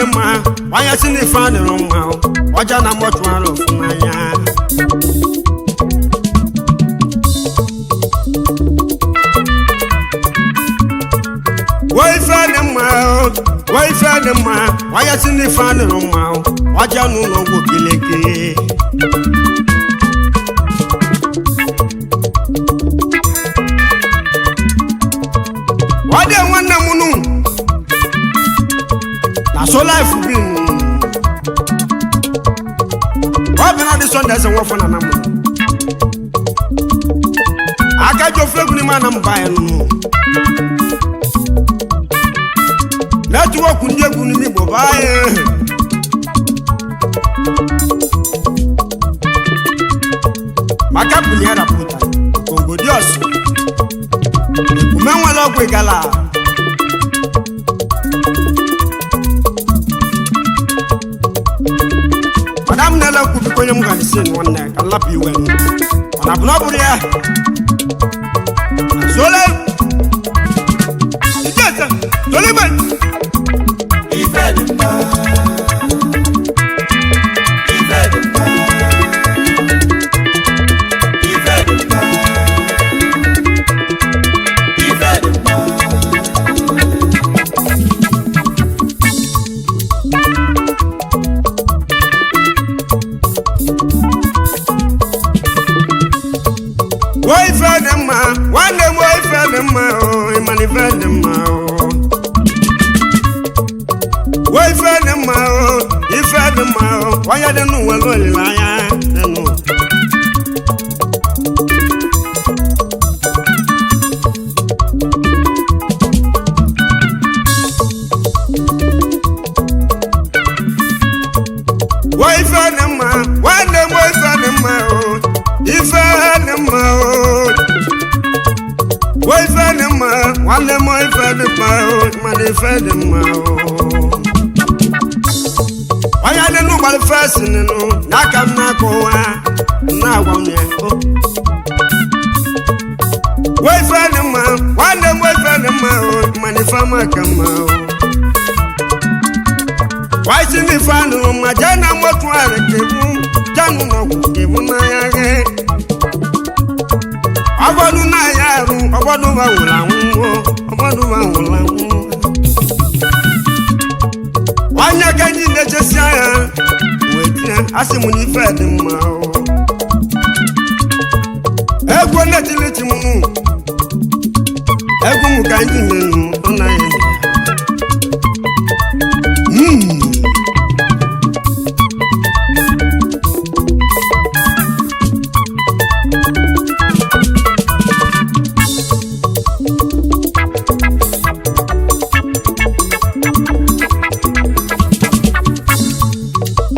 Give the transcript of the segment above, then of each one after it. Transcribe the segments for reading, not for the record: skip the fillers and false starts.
dị mma onye si n'ife adịrọ mma ọja na mọchụarị ofu n'anya. Wee ife dị mma, wee ife dị mma, onye si n'ife adịrọ mma ọja n'ụlọ ọgwụ kilekile. Ọ dị nwanne m nụ na so life bi ọ bụ na dị Sunday eze nwafọ na anamụ aka ji ofe egwu n'ime anam ba ya nụ netwọk ndị egwu n'ime Igbo baa ya. Maka bụ ya rapụta kongodios ekume nwere ọgwụ ịgala. Madam nele kwubikwa onye m gara isi nwanne ka nlapụ iwe nụ ọ na bụ na ọ bụrụ ya zole ijeza zolibe. Ife dị mma. Ife dị mma. Ife dị mma. Ife dị mma. Wee ife dị mma nwanne m, wee ife dị mma o, ịmana ife dị mma o. Wee ife dị mma o, ife dị mma o, onye dị n'ụwa nwere olileanya dị n'ụwa. Wee ife dị mma nwanne m, wee ife dị mma o, ife dị mma o. Wee ife dị mma nwanne m, wee ife dị mma o, ịmana ife dị mma o. Onye dị n'ụgbara fesi nụ n'aka m n'aka ụwa na-agwa m ya o. Wee ife dị mma nwanne m, wee ife dị mma o, ịmana ife ọma ka mma o. Waisi ní fanu ma jẹ́ na mọ́tò àrè kébú jánu nà kù kébú náyà rẹ̀. Ọgbọ́dún náà yà rú ọgbọ́dún bá wò làwọn wò ọgbọ́dún bá wò làwọn. Wọ́n yẹ kẹ́yìn lẹ́sẹ̀ sí àyà wò tiẹ̀ á sì mú ní fẹ́ di mọ́ o. Egwu létí létí mu nù egwu mu ka ẹ̀yìn mi nù ọ̀nà yẹn.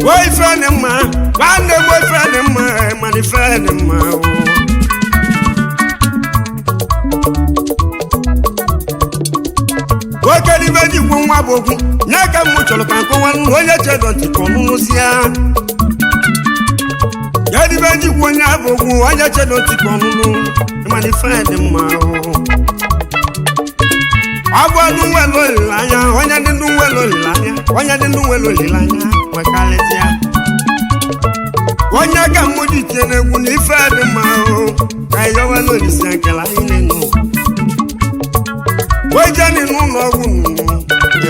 Wee ife dị mma nwanne m, wee ife dị mma, mana ife dị mma o. Nwoke n'ibe jikwu nwa bụ okwu nye ka m chọrọ ka nkọwa nnu onye chedo ntị ka ọnụnụ si ya ya n'ibe jikwu onye abụ okwu onye chedo ntị ka ọnụnụ, mana ife dị mma o. Ọ bụ ọnụ nwere olileanya onye dị ndụ nwere olileanya onye dị ndụ nwere olileanya nwekarịsịa onye ka mmụ ji tie n'egwu na ife dị mma o ka ịyọwela olise ekele anyị na-enu wejeni n'ụlọ ọgwụ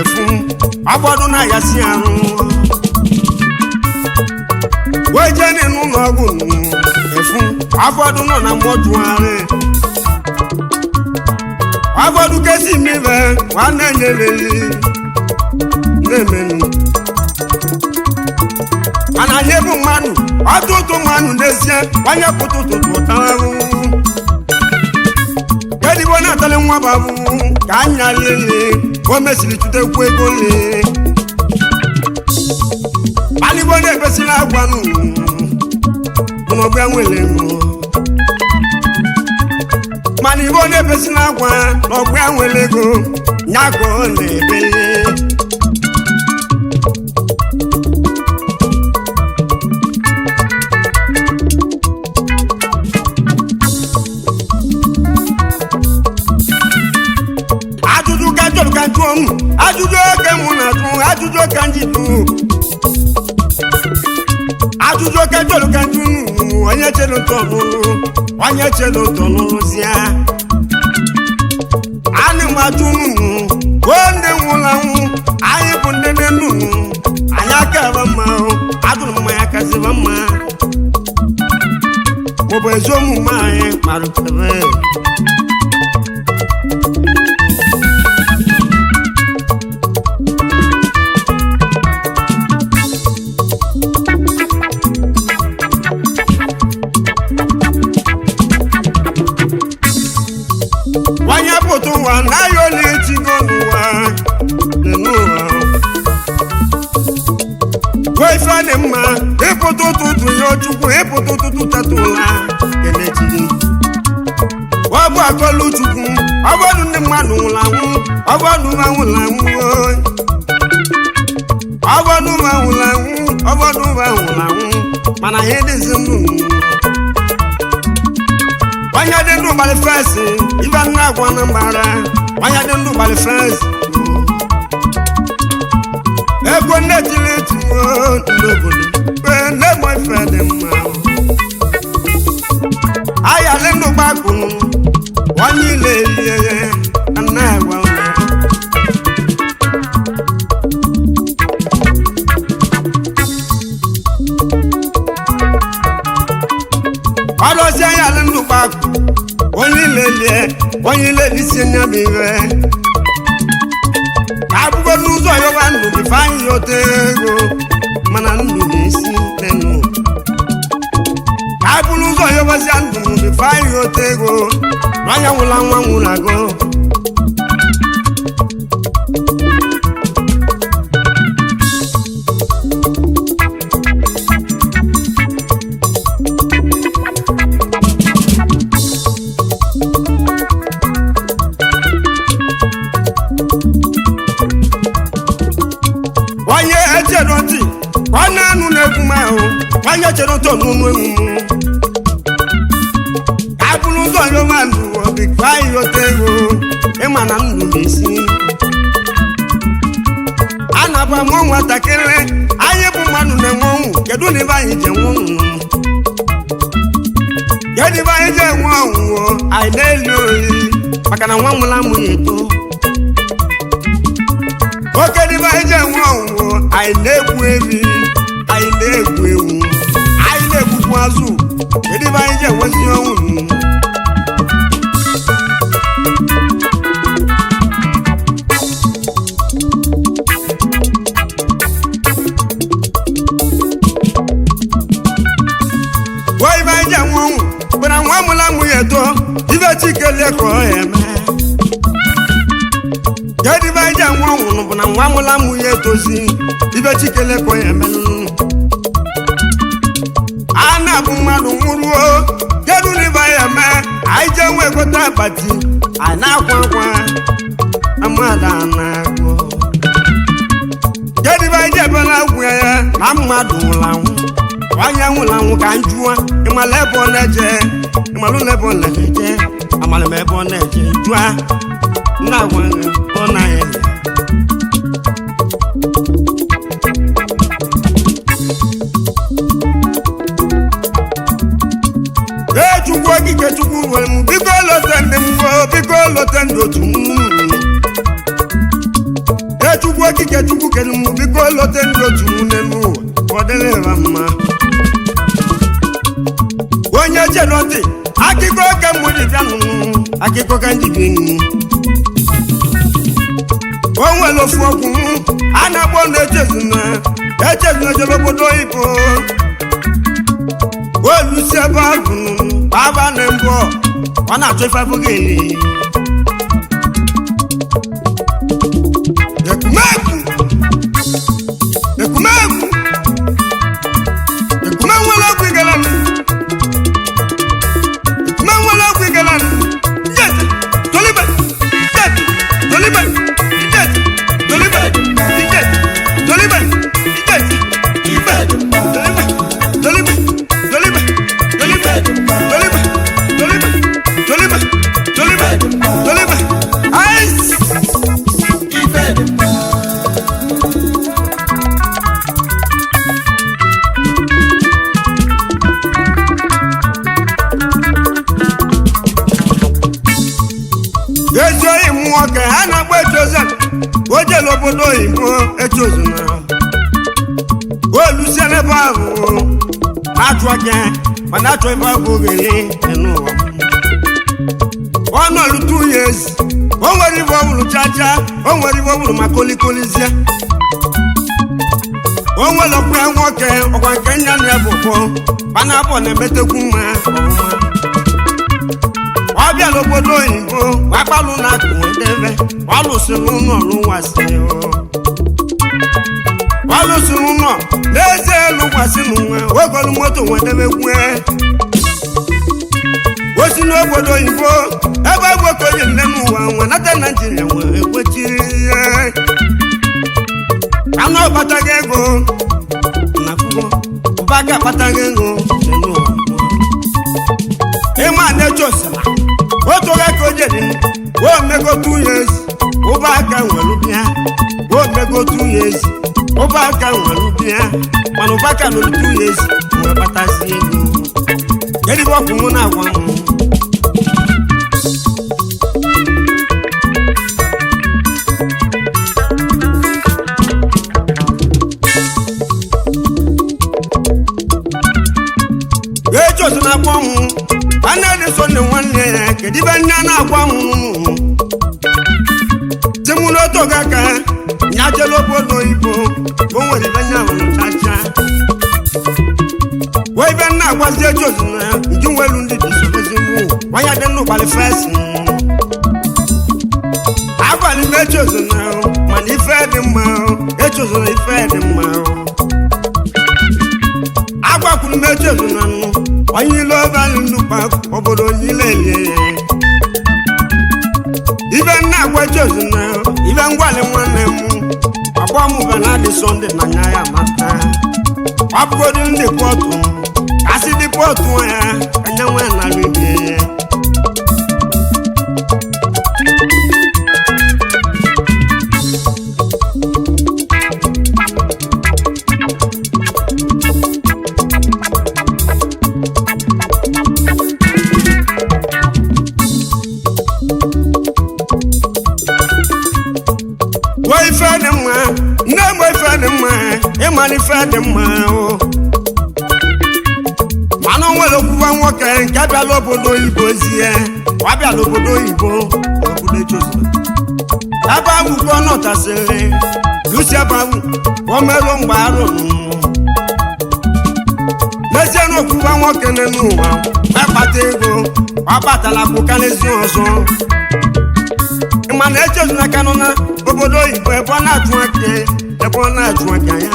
efu agbọdụ na-ayasi arụ wejeni n'ụlọ ọgwụ efu agbọdụ nọ na mgbọtụgharị agbọdụ kesi mibe nwanne nyereli na-emenu mana anyị bụ mmadụ ọtụtụ mmadụ n'ezie onye pụta ụtụtụ ụtara ahụhụ kedigbo na-atali nwa bụ abụhụ ka anya lele o mesiri chutekwu ego le aligbo na-ebesiri agwa n'ọgbịa nwere ego mana igbo na-ebesiri agwa n'ọgbịa nwere ego ya ka ọ na-ebele. Ajụjụ ka jụrụ ka jụọ m, ajụjụ oke mụ na-ajụ, ajụjụ ka m njibu ajụjụ oke jụrụ ka njụ onye chere ụtọ n'ụlụ onye chere ụtọ n'ụlụzịa anyị machụ unu o ndị nwụrụ anwụ anyị bụ ndị dị ndụ anyị aka ebe mma adụrụ mmanya kaziba mma maọbụ ezi omume anyị marụtebe. Onye pụta ụwa naghị ole etigo n'ụwa dị n'ụwa wee ife dị mma ịpụta ụtụtụ ya chukwu ịpụta ụtụtụ tata ụla kelechi ọ bụ akọlụ chukwu ọbọdụ ndị mmadụ nwụrụ anwụ ọbọdụ ma nwụrụ anwụ ọbọdụ ma nwụrụ anwụ ọbọdụ ma nwụrụ anwụ mana ihe dịzi ndụ. Onye dị ndụ gbalị fensị ibe nna agwa na mgbara onye dị ndụ gbalị fensị ego nne tiri etiwo ndị obodo ee nne mọ ife dị mma ayalị ndụ gbakụnụ onye ile elie nna agwa ụlọ. Ọlọsí ayálẹ ndụ gbakụ onye ile elie onye ile elisi nya bụ iwe abụgo n'ụzọ yọba ndụ bifo anyị yọta ego mana ndụ na-esi n'enu ka abụrụ ụzọ yọbazia ndụ bifo anyị yọta ego n'anya nwụla nwa nwụrụ agụ. Onye echere ntị ka ọ na-anụ na-egwu m ahụ onye chere ntị ọnụnụ egwu m ka abụrụ ụzọ yọba ndụ bifo anyị yọta ego ịma na ndụ na-esi a na-abụ amụọ nwatakịrị anyị bụ mmadụ na-enwe ọnwụ kedu na ebe anyị ji enwe ọnwụ kedu ebe anyị ji enwe ọnwụ anyị na-eli oriri maka na nwa nwụrụ amụ ya eto oke dịbe anyị ji enwe ọnwụ anyị na-egwu ebi anyị na-egwu ewu anyị na-egbukwu azụ kedu ebe anyị ji enwezi ọnwụ? Wee ibe anyị ji enwe ọnwụ bụ na nwa mụla amụ ya eto ibe chikelie ka ọ ya eme kedu ibe anyị ji enwe ọnwụ bụ na nwa mụla amụ ya etozi ibe chikele ka ọ ya eme a na-abụ mmadụ nwụruo kedu na ibe anyị eme anyị jee nwee gote akpati anyị na-akwa akwa na mmadụ a na-agwụ kedu ibe anyị ji ebela agwụ ya na mmadụ nwụrụ anwụ onye nwụrụ anwụ ka m jụọ ịmala ebe ọ na-eje ịmalụ na ebe ọ na-eje amala m ebe ọ na-eje jụa nna agwa ọ na-eje. Ee chukwu okike chukwu nwere m biko lote ndị mmụọ biko lote ndị otu m. Ee chukwu okike chukwu kere m biko lote ndị otu m n'elu ụwa ka ọ dịrị ha mma. Onye chere ntị akụkọ ka m ji bịa nụ akụkọ ka m ji bịa nụ o nwere ofu okwu m a na-akpọ na echezuna echezuna jere obodo oyibo olusi ebe ahụ baba na mbụ ọ na-achọ ife abụghị eli ekumekwu ekumekwu ekume nwere okwu igala ekume nwere okwu igala jet tolibe jet tolibe jet tolibe jet tolibe jet ibe tolibe tolibe tolibe tolibe tolibe tolibe tolibe tolibe. O jere obodo oyibo echozuna olusie n'ebe ahụ na-achụ aka mana achọ ebe ahụ oghere n'ụwa. Ọ nọlụ 2 years, o nwere ibe ọ bụrụ chacha, o nwere ibe ọ bụrụ ma kolikolizie. O nwere ọkwa ya nwoke, ọkwa nke nna na ya bụ ụfọ mana abụọ na-emetekwu mma ọfụma. Ọ bịara obodo oyibo gbagbalụ na akụ edebe ọ lụsịrị ụlọ lụwasị, ọ lụsịrị ụlọ n'eze lụkwasị n'ụwa ogolu moto nwedebe kwue osi n'obodo oyibo ebe nwoke onye nne n'ụwa nwa nata Naijiria nwee ekwechiri ihe anụ ọkpataghị ego na akwụkwọ ụbaka akpataghị ego n'ụwa. Ịma na-eche osila otu oge ka o jere o mego 2 years, ụbaka nwere bịa o mego 2 years, ụbaka nwere bịa mana ụbaka nụrụ 2 years nwere kpatazi ego. Kedu ibe ọkwụ mụ na-agwa m? Echosi na-akpọ m nwanne dị so nne nwanne ya. Kedu ibe nne na-agwa m si mụ n'otu oge aka nya jela obodo oyibo o nwere ibe nya hụrụ chacha wee ibe nna agwazi echosi na nju nwelu ndị dị solezi mụ nwanya dị nnụgbalị fesi agwala m echosi na mana ife dị mma echosi na ife dị mma. Agwakwuru m echezu na nnu onye ile ọbalị nnukwu obodo onye ile elie ibe nna agwa echezu na ibe ngwali nwanne m ọgbọ m bụ na adị Sọnde na nya ya mata ọ bụgodu ndị pọtụ kasị dị pọtụ ya anya nwa na bibie. Wee ife dị mma nne m, ife dị mma ịmara ife dị mma o mana o nwere okwuwa nwoke nke bịala obodo oyibo zie ọ bịala obodo oyibo obodo echozila ebe ahụ ka ọ nọtasịrị lusi ebe ahụ o meruo mgbe arụ n'ezie na okwuwa nwoke n'elu ụwa akpata ego ọ kpatara akwụkarịzi ọzọ mana echezuna ka nọ na obodo oyibo ebe ọ na-achụ aka ebe ọ na-achụ aka ya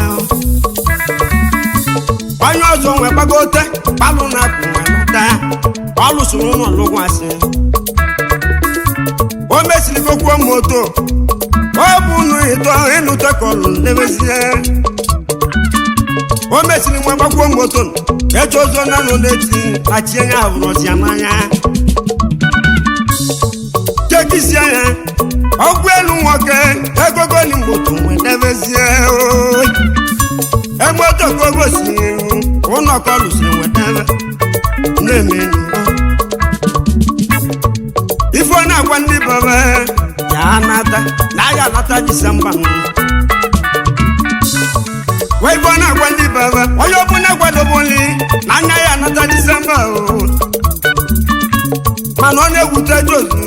onye ọzọ nwee gbagote kpalụ na akụ nwee nata ọ lụsoro ụlọ lụkwasị o mesiri gokwuo moto ọ bụ nụ ịtọ ịnụte ka ọlụ ndebezie o mesiri nwe gbakwuo moto eche ọzọ na nọ n'eti achie ya hụrụ ọzịa n'anya kekisi anya ọgwụ elu nwoke egogo ni moto nwedebezie emoto ka o gosiri ụlọ ka ọ lụsiri nwedebe na-eme ife ọ na-agwa ndị baba ya anata na ya anata Disemba wee ife ọ na-agwa ndị baba onye ọbụla gwadoboli na anya ya anata Disemba o mana ọ na-ewute jozu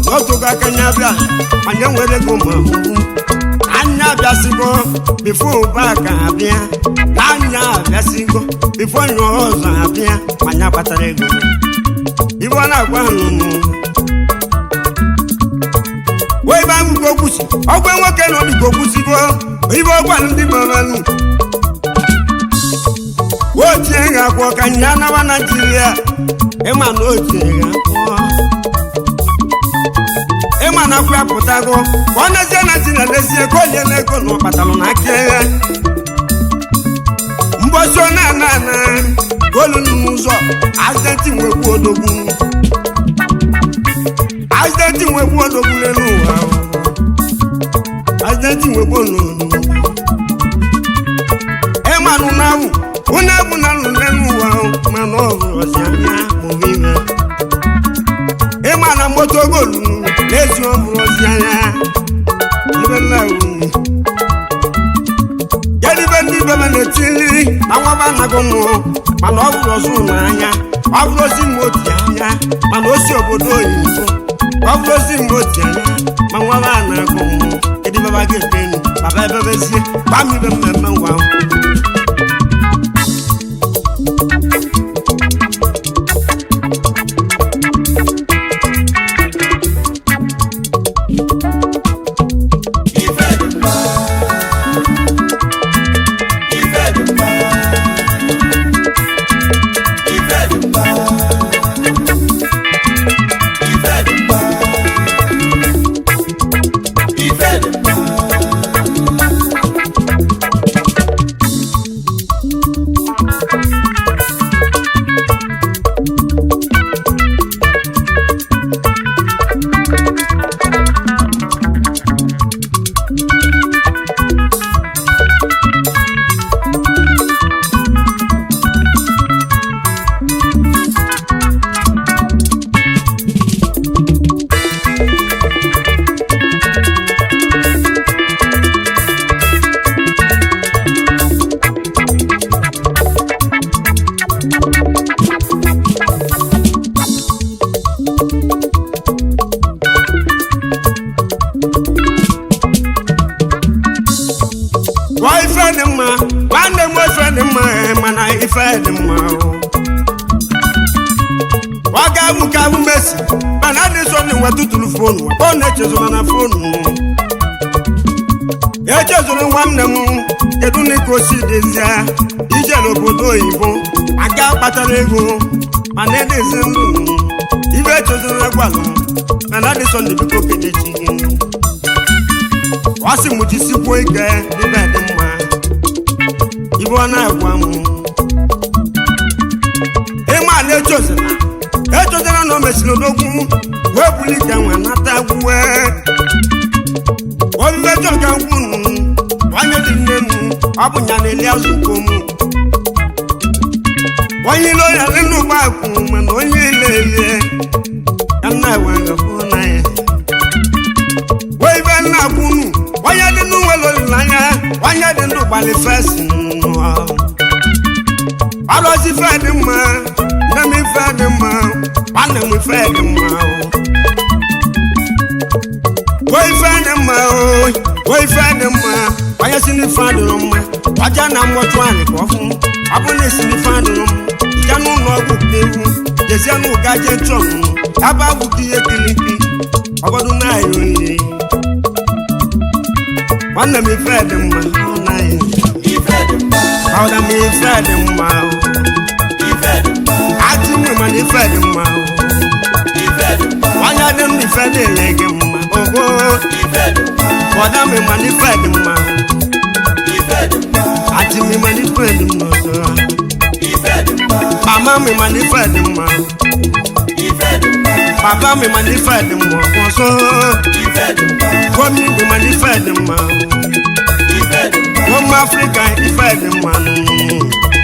n'otu aka anya bịa mana enwere ego ma hụ anya abịasịgo bifo ụba ka abịa na anya abịasịgo bifo nyụọ ọzọ abịa ma anya kpatara ego ibe ọ na-agwa ha n'ụmụ wee ibe ahụ ka okwusi ọgwa nwoke na obi ka okwusigo ibe ọgwa ndị gbaranụ ochie ga-akwọ ka nya nawa Naijiria ịma na ochie ga-akwọ ịma na akwụ apụtago ka ọ n'ezie na ti na n'ezie ka onye n'ego na ọkpatalụ na aka ya mbosi ọ na-ana ana olu n'ụzọ azidenti nwekwu odogwu azidenti nwekwu odogwu n'elu ụwa azidenti nwekwu odogwu ịma na ụnawụ ụnụ egwu na nụ n'elu ụwa mana ọ hụrụ ọzi anya mụrụ ime ịma na moto golu n'ezi ọ hụrụ ọzi anya ibe nna. Ibebe na-etili na nwaba anago mmụọ, mana ọ bụrụ ọzọ n'anya, ọ bụrụ ozi mgbe oti anya, mana osi obodo oyibo, ọ bụrụ ozi mgbe oti anya, ma nwaba anago mmụọ. Kedu baba ga-eme? Baba ebebezie gbam ibe mmemme ngwa ahụ. Ife dị mma. Ife dị mma. Ife dị mma. Ife dị mma. Ife dị mma. Gwa ife dị mma, nwanne m, ife dị mma, mana ife dị mma o. Ọ ga-abụ ka abụ mesi, mana adị sọ na nwa tuturu phone, ọ na-echezona na phone. Echezoro nwanne m, kedu na ka o si dịzie ije n'obodo oyibo aga kpatara ego, mana edezi ndụ ibe echezoro gwalụ m, mana adị sọ na biko kedechi gị. Ọ sị m jisikwuo ike ibe dị mma, ibe ọ na-agwa m ịma na echozina echozina na o mesiri odogwu wee buli ike nwe nata gwue obibe chọka ngwunu onye dị nne m, ọ bụ ya na-eli azụ m onye ilo ya dị n'ụgbọ akwụ, mana onye ile elie ya nna were fụ na ya wee ibe nna kwunu. Onye dị ndụ nwere olileanya, onye dị ndụ gbalị fesi ọlọzi. Ife dị mma, nne m, ife dị mma, nwanne m, ife dị mma o. Wee ife dị mma o, wee ife dị mma. Onye si n'ife adịrọ mma, ọja na mmọchụ anyị ka ọ fụ. Ọ bụ na esi n'ife adịrọ mma, ije n'ụlọ ọgwụ n'ihu, jezie n'ụga, jee chọọ ebe agwụ gị ihe kirikiri ọgọdụ na-ayọ nri. Nwanne m, ife dị mma ọ naghị. Ife dị mma. Ọda m, ife dị mma o. Ife dị mma. Atị nwe, mana ife dị mma o. Ife dị mma. Onye dị ndụ, ife dịrị gị mma ogo. Ife dị mma. Ọda m, mana ife dị mma o. Ife dị mma. Atị m, mana ife dị mma ọzọ. Ife dị mma. Mama m, mana ife dị mma o. Ife dị mma. Papa m, mana ife dị mma ọzọ. Ife dị mma. Gomi m, mana ife dị mma o. Ife dị mma. Gomi Afrịka, ife dị mma nụ.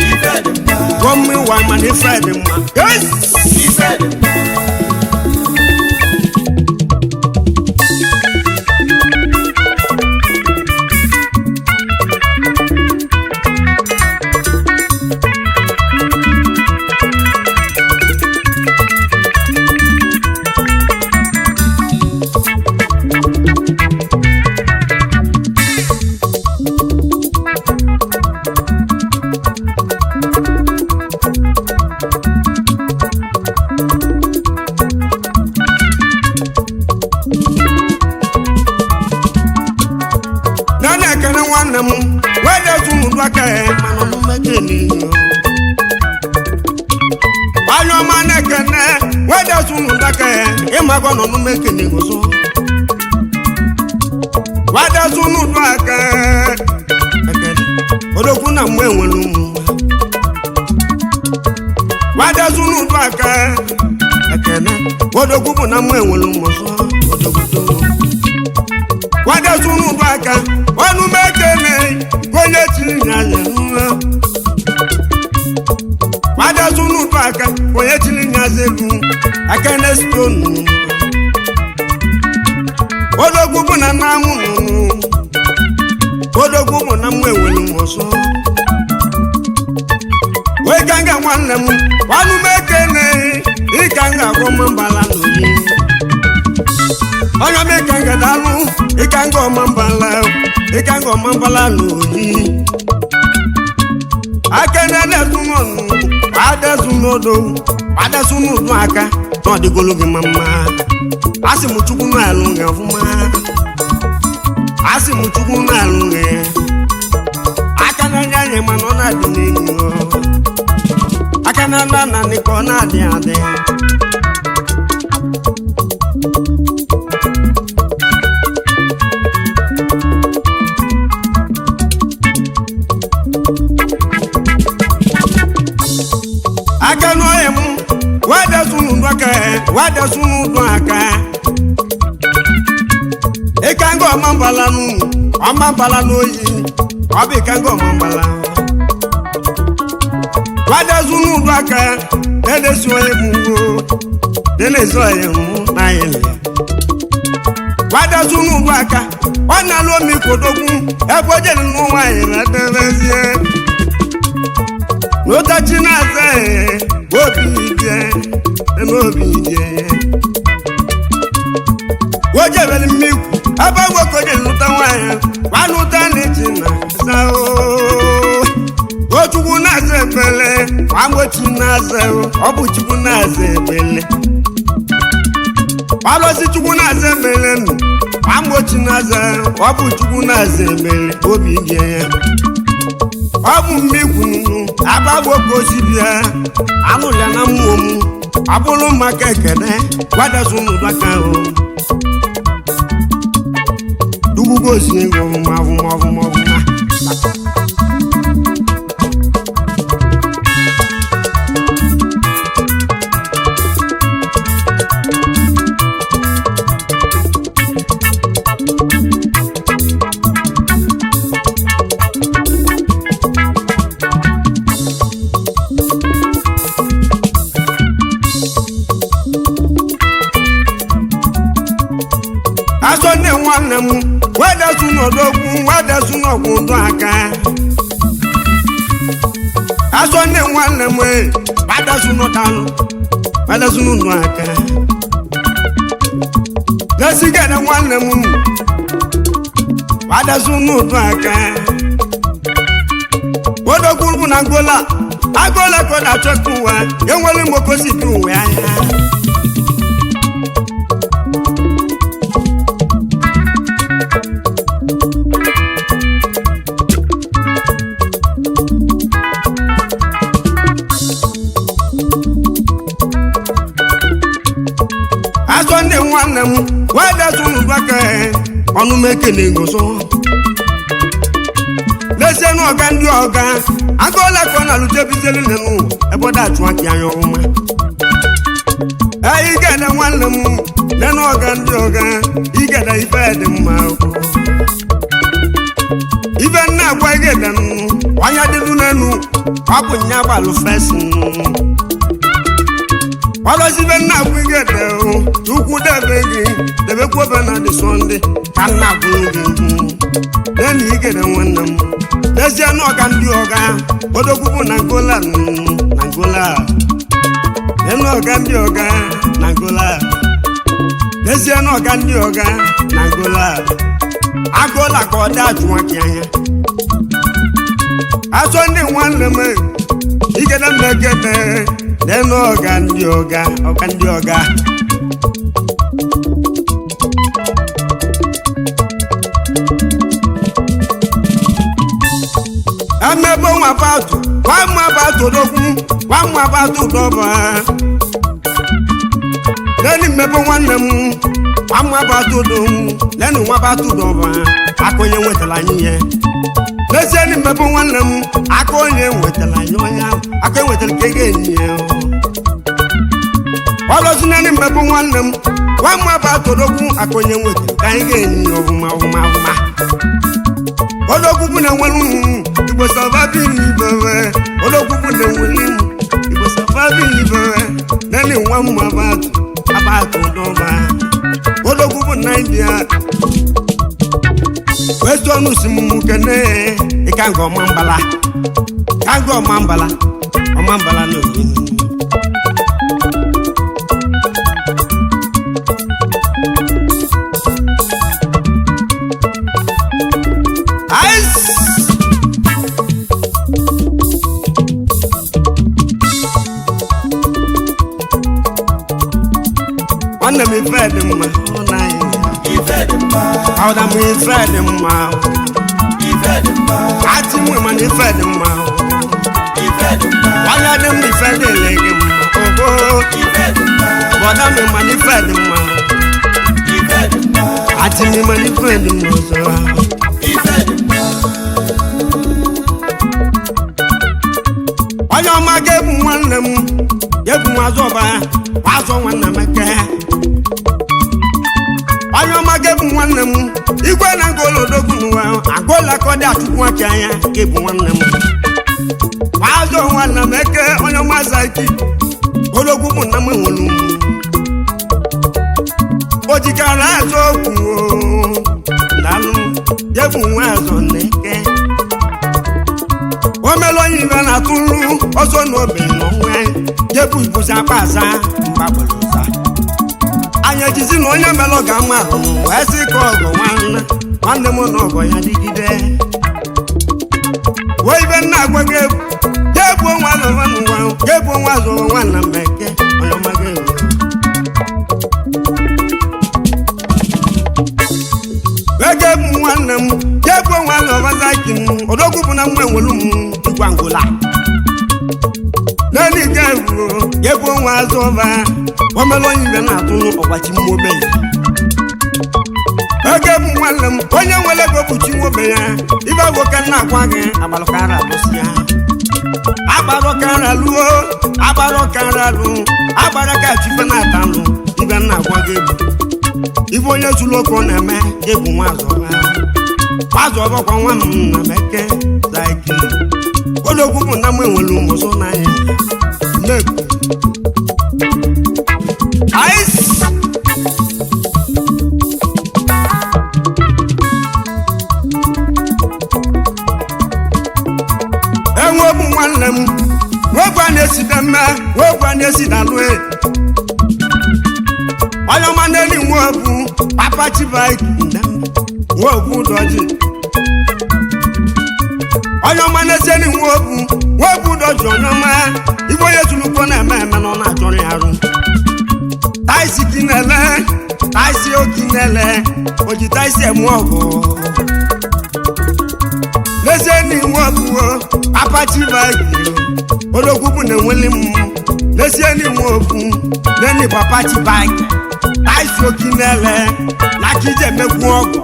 Ife dị mma. Gomi ụwa, mana ife dị mma. Yes! Ife dị mma. Na na-ekene nwanne m wee detu ụmụ aka ya, mana ọmụmeke n'ihu onye ọma na-ekene wee detu ụmụ aka ya, ịmakọ na ọmụmeke n'ihu so wee detu ụmụ aka ekene odogwu na mgbe enwere ụmụ wee detu ụmụ aka ekene odogwu bụ na mgbe enwere ụmụ so odogwu wádẹ́sùn nùdú aka ọnụ mẹ́kẹ́lẹ́ onye tiri nyanya nwa wádẹ́sùn nùdú aka onye tiri nyaza elu akene stonu odogwu bụ na nna mụ nụnụ odogwu bụ na mụ enwere m ọsọ. Wee ka nga nwanne m gwanụ m ekene ịka nga ọma mbala n'oyi onye m ịka nga dalụ ịka nga ọma mbala ịka nga ọma mbala n'oyi akene na-ezu n'ọnụ adezu n'odo adezu n'udu aka na ọdịgolo gị ma mma asị m chukwu na-alụ gị ọfụma asị m chukwu na-alụ gị aka na-enye anyị mana ọ na-adị n'elu aka na na na ka ọ na-adị adị aka n'ọhịa m wadesu n'udu aka wadesu n'udu aka ịka nga ọma mbala nụ ọma mbala n'oyi ọ bụ ịka nga ọma mbala wadesu n'udu aka na-edesi onye m ugbo na-esi onye m n'anyịlị wadesu n'udu aka ọ na-alụ omi kodogwu ebe o jere nụ nwaanyị na-edebezie n'ụtachi na-aza obi die n'obi die o jebere mmikwu ebe nwoke ji lụta nwaanyị gwanụta n'iji na aza o chukwu na-aza ekpele gbamochi na-aza ọ bụ chukwu na-aza ekpele gbalọsi chukwu na-aza ekpele nụ gbamochi na-aza ọ bụ chukwu na-aza ekpele obi die ya ọ bụ mmikwu nnu agbagbo osi bịa alụlịa na mmụọ m ọ bụrụ maka ekene gbadesu n'ụdaka ahụ dugugo si ego ọfụma ọfụma ọfụma ọfụma. Asọ nne nwanne m wedesu n'odogwu wedesu n'ọgwụ ndụ aka asọ nne nwanne m wedesu n'ụtalụ wedesu n'ụdụ aka lesigede nwanne m wedesu n'ụdụ aka odogwu bụ na ngola agola ka ọ na-achọta ụwa enwere m okosite ụwa anya. Azọ ndị nwanne m wedesu n'ụdaka ọnụ m ekele goso n'ezie na ọga ndị ọga agụọla ka ọ na-alụjebizeli n'ụwa ebe ọ dachụ aka anya ọma ee igede nwanne m lena ọga ndị ọga igede ife dị mma ife nna agwa igede m ọnya dịdụ n'enu ọ bụ nya gbalụ fesi ọlọsibe nna akwụ igede o chukwu debe gị debekwa obe na dị sọnde ka nna akwụ gị nenu igede nwanne m n'ezie na ọga ndị ọga odogwu bụ na ngola na ngola nenu ọga ndị ọga na ngola n'ezie na ọga ndị ọga na ngola agụla ka ọ dị ajụ nwa anya asọ ndị nwanne m igede mmegede nenu ọga ndị ọga ọga ndị ọga. Emebe nwa batu nwa mma batu dokwu nwa mma batu dọba leni mmebe nwanne m nwa mma batu dom leni nwa batu dọba aka onye nwetara anyị ihe n'ezie ni mmebe nwanne m aka onye nwetara anyị onye ahụ aka enwetara ka ego enyi ya ọlọzi nani mmebe nwanne m nwa mma batu dokwu aka onye nwetara ka anyị ga-enyi ya ọfụma ọfụma ọfụma. Ológun na nwere ụmụ igbo sọba bi n'ibere ológun na nwere ụmụ igbo sọba bi n'ibere nani nwa mma abatụ abatụ dọba ológun bụ naijiria westọnụ si m kene ịka nga ọma mbala ka nga ọma mbala Ọmambala n'oyi. Ice! Nwanne m ife dị mma ọ na anyị. Ife dị mma. Ọda m ife dị mma. Ife dị mma. Ati m mana ife dị mma. Ife dị mma. Nwanne dị m ife dị gị mma. Ogo. Ife dị mma. Bọ̀dá mi mana ife dị mma. Ife dị mma. Ati m mana ife dị mma ọzọ. Ife dị mma. Onye ọma ga-ebu nwanne m ga-ebu nwa azọba azọ nwanne m eke. Onye ọma ga-ebu nwanne m igwe na ngola odogwu n'ụwa agụla ka ọ dị achụkwu aka anya ga-ebu nwanne m azọ nwanne m eke. Onye ọma zaiki odogwu bụ nna m nwere ụmụ o jikara azọ okwu dalụ ga-ebu nwa azọ na eke. Omelu onye ibe na-atụrụ ọzọ n'obe n'onwe jebu ibuzi akpa aza mgbagbara ụza anyị ejizi na onye melụ ga-ama ahụ wee sị ka ọgọ nwanne nwanne m na ọgọ ya dịgide wee ibe nna agwa gị jebu onwe azọba n'ụwa jebu onwe azọba nwanna m eke onye ọma gị ege bụ nwanne m jebu onwe azọba zaki m odogwu bụ na mma enwelu m igwa ngwụla n'elu ike ruo jebu onwe azọba omelu onye ibe na-atụ ọgbachi mmobe ya. Ege bụ nwanne m onye nwere ego kpuchi nwobe ya ibe nwoke nna agwa gị agbalụkara alụsị ya agbarụkara luo agbarụkara lu agbara ka chife na-ata nụ ibe nna agwa gị bụ ibe onye zuru oke ọ na-eme egwu nwa azọba azọba kwa nwa m na meke zaiki odogwu bụ na m enwere ụmụ so na anyị mmegbu ice. Enwe bụ nwanne m nwekwa na-esite mme nwekwa na-esi na lue onye ọma n'elu nweobu papa chibaiki nweobu doji onye ọma na-esi elu nweobu nweobu doji onye ọma igwe onye tulukwo na-eme eme na ọ na-achọrọ ya arụ taisi kinele taisi okinele oji taisi emu ọgụ n'ezie na iwe ọbụwo apachibaiki odogwu bụ na enweli m n'ezie na iwe okwu neni papa chibike taisi okinele na aka ije emekwu ọgụ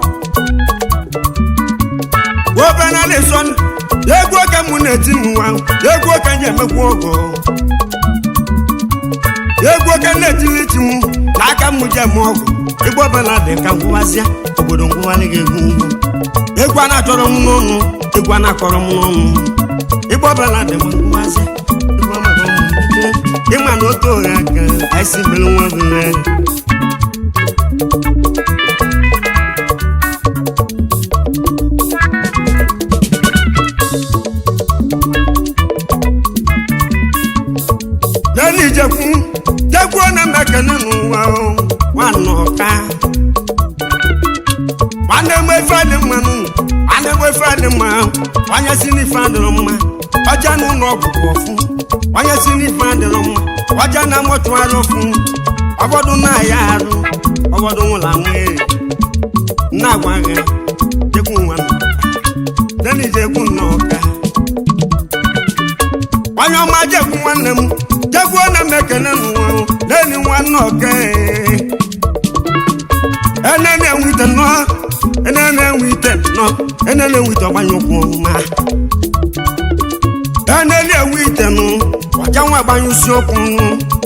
obenalison egwu oke mụ na-eti nwa egwu oke nji emekwu ọgụ egwu oke na-etili chi m na aka m ji eme ọgụ igbo ọbụla dị ka ngwụwazịa obodo ngwụwalị ga-egwu ngwụ egwu a na-achọrọ m n'ọnụ egwu a na-akọrọ m n'ọnụ igbo ọbụla dị m ngwụwazịa egwu ọbụla dị m ịma na otu oghe aka anyị si mere nwa gị mee. Lẹ́nu ìjẹ̀kú jẹ́kú ọ̀nà mẹ́kẹ́nẹ́ nù wá o wà nà ọ̀ka. Nwanne m ife dị mma nụ nwanne m ife dị mma onye si n'ife adịrọ mma ọja na ụlọ ọgwụ bụ ọfụ onye si n'ife adịrọ mma ọja na mọtụarị ọfụ ọfọdụ na-aya arụ ọfọdụ nwụrụ anwụ eri na-agwa gị jekwu nwa nà ọka lẹ́nu ìjẹ̀kú nà ọka. Onye ọma jekwu nwanne m jekwu na m ekene n'ụwa n'elu nwanne ọka ene na-enwe ite nnọọ ene na-enwe ite nnọọ ene na-enwe ite ọgbanye ụkwụ ọma ene na-enwe ite nụ ọcha nwa agbanye usi ụkwụ nụ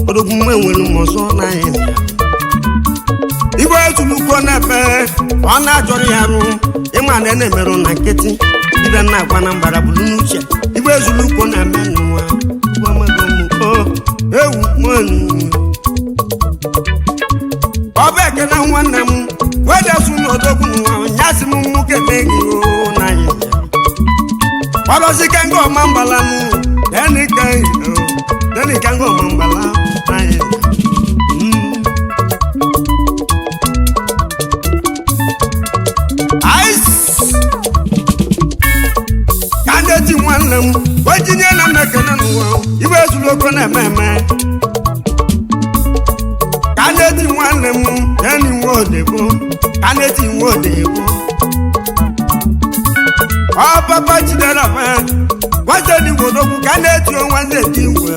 odogwu m enwere m ọzọ n'anya igwe ezulukwu na-epe ọ na-achọrọ ya arụ ịma na na-emerụ na nkịtị ibe nna agwa na mbara bulu n'uche igwe ezulukwu na-eme n'ụwa gwa m ego m, o, ewu mọnụ ọ bụ ekene nwanne m wedesu n'odogwu n'ụwa nyasị m mụ kene gị o n'anya ọlọsị ka nga ọma mbalanụ Deni ka ngo mambala anyị. Ice ka na-eti nwanne m ojinye na mmekene n'ụwa ibe ezuru oko na-eme eme ka na-eti nwanne m deni nwe odebo ka na-eti nwe odebo ọ papa jidere ọfa nwanne dị gwodogwu ka na-eti nwanne dị igwe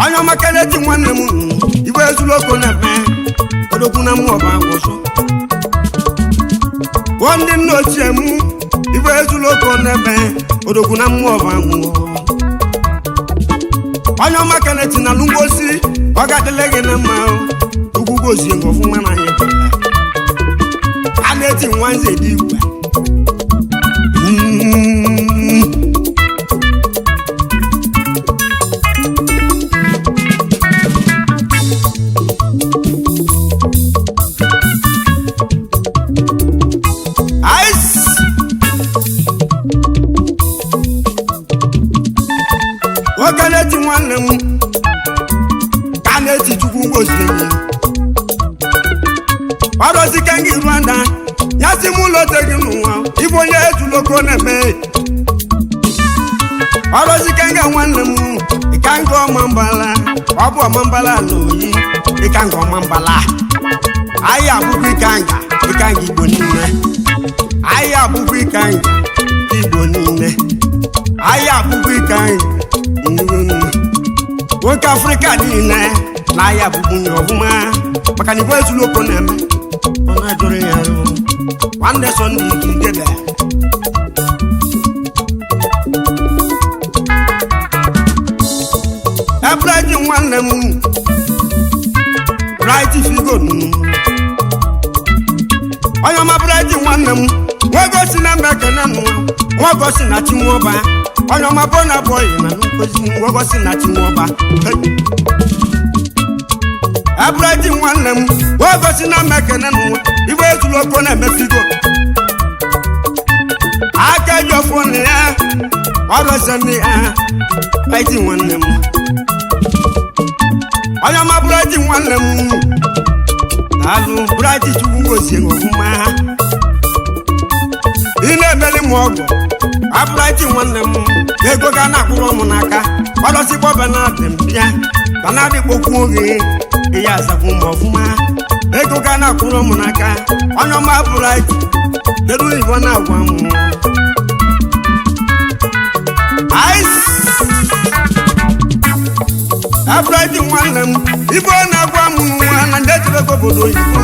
onye ọma ka na-eti nwanne m ibe ezuru oko na-eme odogwu na mmụọ bụ agwụsọ gwọ ndị nna ochie m ibe ezuru oko na-eme odogwu na mmụọ bụ agwụ onye ọma ka na-eti na alụmgosi ọ ga-adịle gị na mma ugwu gozie gị ọfụma na anyị a na-eti nwanze dị igwe. Ice! Nwoke na-eti nwanne m ka na-eti chukwu gozie gị ọrọzi ka gị Rwanda ya si m ụlọ te gị n'ụwa ịbụ onye ejuloko na-eme ọrọzi ka nga nwanne m ịka nga ọma mbala ọ bụ ọma mbala na oyi ịka nga ọma mbala anyị abụkwa ịka nga ịka nga Igbo niile anyị abụkwa ịka nga Igbo niile anyị abụkwa ịka nga niile nwoke Afrịka niile na anyị abụbụ nye ọfụma maka na igwe ezuru oko na-eme ọ na-ajụrụ ya arụ nwanne sọ ndị ike igede ebreji nwanne m right figo onye ọma breji nwanne m nwogosi na mba ekene nụ nwogosi na chinwoba onye ọma bona bọyị na nkozi nwogosi na chinwoba. Ebreji nwanne m nwogosi na mba ekene nụ ibe ezuru oko na-eme figo aka ji ọfọ na ya ọrọsọ na ya breji nwanne m onye ọma breji nwanne m alụ breji chukwu gozie ọfụma ị na-emeli m ọgwụ abụraji nwanne m ego ga na-akwụrụ m n'aka ọrọsịkpọ benadị m bịa benadị kpokwuo gị ihe azakwu m ọfụma ego ga na-akwụrụ m n'aka onye ọma abụraji kedu ibo na-agwa m. Abụraji nwanne m ibo na-agwa m nwa na ndị ejirego obodo oyibo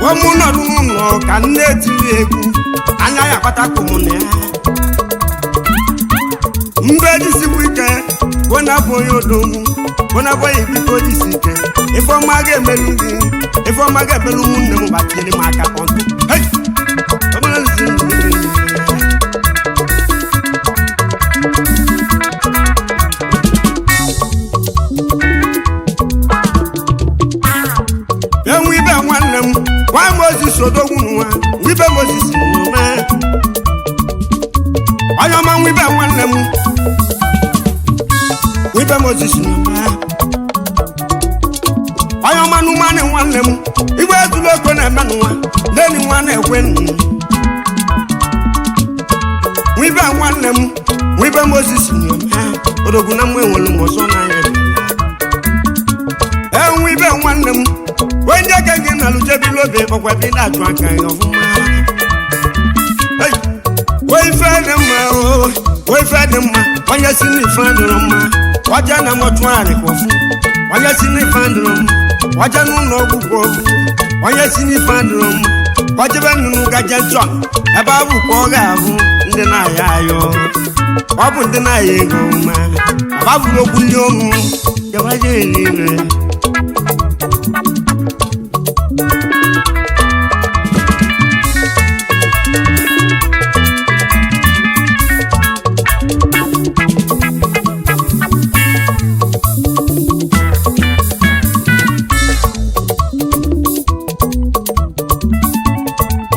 ụmụ nọdụ n'ụlọ ka m na-etiri egwu anya ya akpatakwu m na ya mgbe jisikwa ike bụ onye odogwu bụ onye biko jisi ike ifeọma ga-emelu gị ifeọma ga-emelu ụmụnne m gbatiere m aka ọdụ. Hey! Obere nzi ndụ. Enwe ibe nwanne m nwa Mozis odogwu nwa ibe Mozis nwa onye ọma nwa ibe nwanne m nwa ibe Mozis nwa onye ọma n'ụmanị nwanne m igwe ezulu oko na-eme n'ụwa leni nwa na-ekwe nnu nwa ibe nwanne m nwa ibe Mozis nwa odogwu na mụ enwere m ọzọ n'anya enwe ibe nwanne m onye ka gị na alụjebila obi ọkwa ebe ị na-ajụ aka ya ọfụma. Hey! Wee ife dị mma o wee ife dị mma onye si n'ife adịrọ mma ọje na mọchụarị kwa ọfụ onye si n'ife adịrọ mma ọje n'ụlọ ọgwụ kwa ọfụ onye si n'ife adịrọ mma ọjebe nnụnụ gaje chọ ebe ahụ ka ọ ga-ahụ ndị na-ayọ ayọ ọ bụ ndị na-ayọ ego mma ababụrụ okwu ndị ọnụ jewaje eri.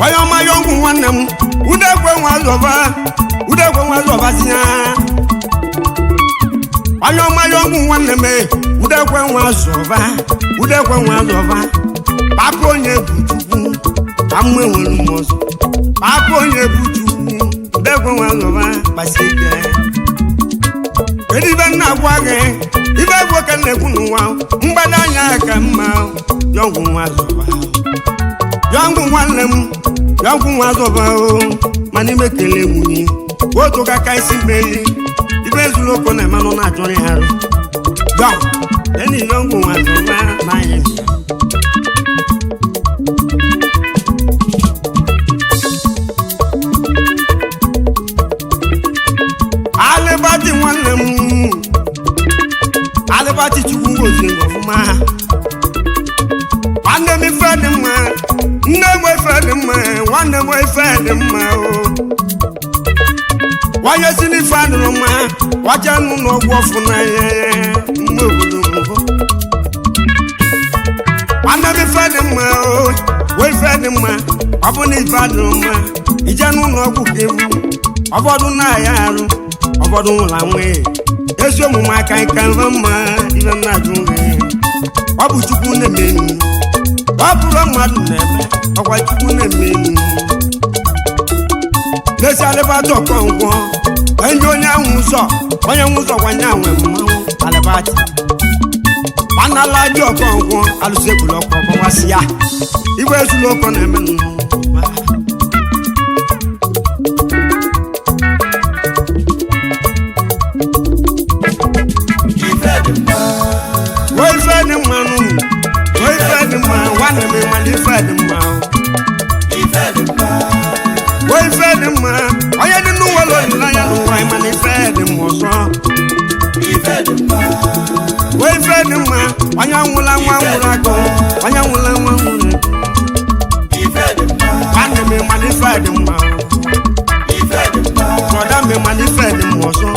Onye ọma ya ọgwụ nwanne m unu ekwe nwa zọba Udekwe nwa zọbazi ya. Onye ọma ya ọgwụ nwanne m, udekwe nwa zọba, udekwe nwa zọba. Papa onye bụ Chukwu, ka mụ enwere m ọzọ. Papa onye bụ Chukwu, udekwe nwa zọba, kpasie ike. Kedu ibe nna gwa gị? Ibe egwu ka na-ekwu n'ụwa, mgbada anya ka mma, ya ọgwụ nwa zọba. Ya ọgwụ nwanne m, ya ọgwụ nwa zọba o, mana ime kele nwunye. Otu ka isi meli, ibe zuru oko na emanụ na-achọrọ ya arụ. Jọn, eni ya ọgwụ nwa zọba n'anya. Alịbati nwanne m, alịbati Chukwu gozie ọfụma. Nwanne m ife dị mma, nne m ife dị mma, nwanne m ife dị mma o. Nwanye si n'ife adịrọ mma, wacha nụ n'ọgwụ ọfụ n'anya mgbe obodo mbụ. Nwanne m ife dị mma o, wee ife dị mma, ọ bụ na ife adịrọ mma, ije n'ụlọ ọgwụ ka ewu, ụfọdụ na-aya arụ, ụfọdụ nwụrụ anwụ. Ezi omume aka nka mfe mma, ife m na-ajụ gị. Ọ bụ Chukwu na-eme enyi, ọ bụrụ mmadụ na-eme, ọkwa Chukwu na-eme enyi. N'ezi alịbata ọkọnkwọ, enyi onye ahụ ụzọ, onye nwe ụzọ kwanye anwe mmanwụ alịbata. Manala dị ọkọnkwọ, alụsị egbula ọkọ gbawasị ya. Igwe ezulu ọkọ na-eme n'ụwa. Ife dị mma. Wee ife dị mma nụ, wee ife dị mma, nwanne m ịmala ife dị mma. Ife dị mma. Wee ife dị mma, onye dị n'ụwa ụlọ olileanya n'ụwa ịmala ife dị mma ọzọ. Ife dị mma. Wee ife dị mma, onye nwụla nwa nwụrụ agụ, onye nwụla nwa nwụrụ agụ. Ife dị mma. Nwanne m ịmala ife dị mma. Ife dị mma. Brọda m ịmala ife dị mma ọzọ.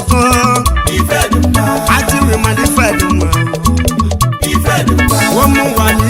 Ife dị mma. Aunty m ịmala ife dị mma. Ife dị mma. Ụmụ nwaanyị.